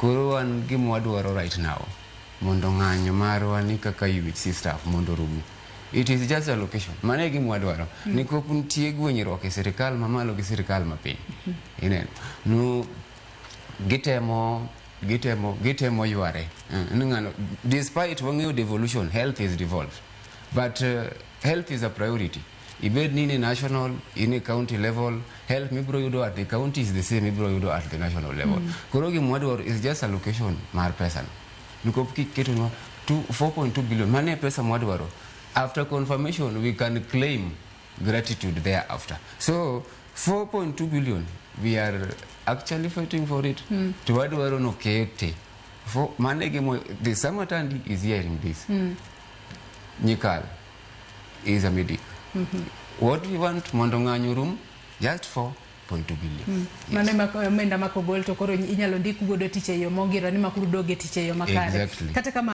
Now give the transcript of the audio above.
Koro wan gima wadwaro right now mondo ng'anyo marwa ni kaka UHC staff mondo orum. It is just allocation. Mano e gima wadwaro. Nikop nitie gwenyruok e sirikal mamalo gi sirikal mapiny. Ineno. No gitemo yware. Ni ng'ano despite wang'eyo devolution, health is devolved. But health is a priority. Ibed ni in e national, in e county level, health mibiro yudo at the county is the same mibiro yudo at the national level. Koro gima wadwaro is just allocation mar pesa no. Nikop kiketonwa 4.2 billion, mano e pesa mwadwaro. After confirmation, we can claim gratitude thereafter. So 4.2 billion, we are actually fighting for it. To wadwaro nokete. For, mano e gima, the Samatandi is hearing this. Nyikal is a medic. What we want mondo ng'anyo rum, just 4.2 billion. Mano ema omenda ma kogol to koro inyalo ndik godo tich e yo mongirore ni makuru dog e tich e yo makare. Exactly. Kata kamano